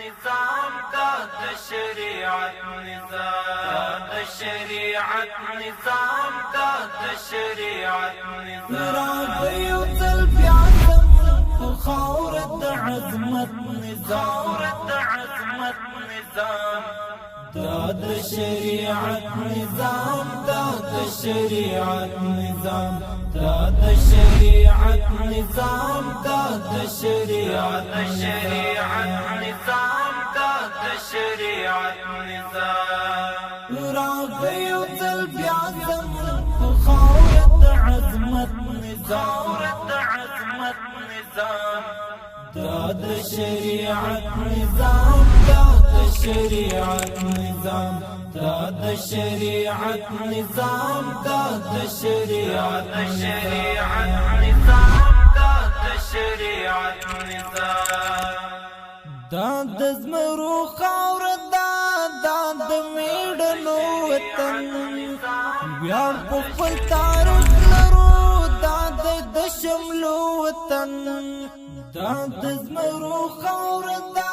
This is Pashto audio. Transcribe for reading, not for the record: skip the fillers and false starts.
نظام، دا د شریعت نظام، د شریعت نظام، دا د شریعت نظام. راغی یو ځل بیا زموږ په خاوره د عظمت نظام، د عظمت نظام. دا د شریعت نظام، دا د شریعت نظام، دا د شریعت نظام، دا د شریعت د شریعت نظام، دا د شریعت نظام. راغی یو ځل بیا زموږ په خاوره د عظمت نظام، د عظمت نظام. دا د شریعت نظام، دا د شریعت نظام، دا د شریعت نظام، دا د شریعت د شریعت نظام، دا د شریعت نظام. دا د زمرو خاوره ده، دا د میړنو وطن. ویاړ په خپل تاریخ لرو، دا د شملو وطن. دا د زمرو خاوره ده،